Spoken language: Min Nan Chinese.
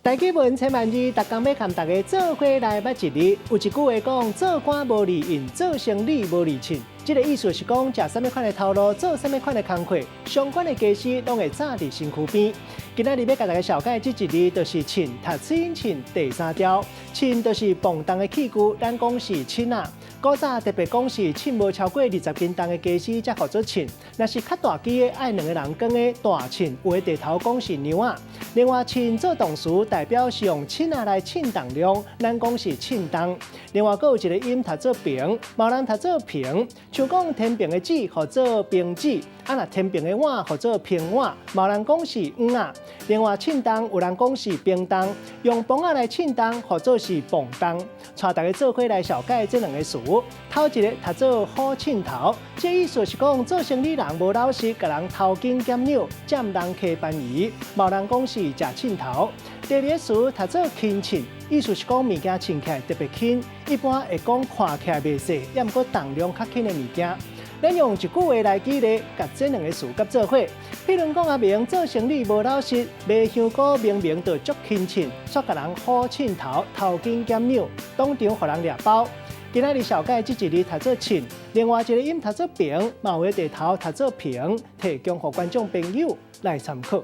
台語文千萬字，逐工欲共大家做伙來捌一字。有一句話講：做官無利用，做生理無利秤。這个意思是講，食啥物款的頭路，做啥物款的工課，相關的家私攏會紮佇身軀邊。今仔日欲共大家紹介這一字，就是秤，讀齒音秤第三條。秤就是磅重的器具，咱講是秤仔。古早特別講是秤無超過20斤重的家私，才號做秤。若是較大支的，愛兩個人扛的大秤，有的地頭講是量仔。另外，秤做動詞，代表是用秤仔來稱重量，咱講是稱重。另外，閣有一个音讀做平，嘛有人讀做平。像講天平的子號做平子，啊若天平的碗號做平碗，嘛有人講是碗仔。另外，稱重有人講是平重，用磅仔來稱重號做是磅重。帶大家做伙來紹介這兩个詞。頭一个讀做虎秤頭，這意思是講做生理人無老實，共人偷斤減兩，佔人客便宜。嘛有人講是食秤頭。第二个詞讀做輕秤，意思是講物件稱起來特別輕，一般會講看起來袂細，抑毋過重量較輕的物件。咱用一句話來舉例，共這兩个詞佮做伙。譬如講阿明做生理無老實，賣香菇明明就足輕秤，煞共人虎秤頭，偷斤減兩，當場予人掠包。今仔日紹介這一字讀做秤，另外一个音讀做平，嘛有的地頭讀做平，提供予觀眾朋友來參考。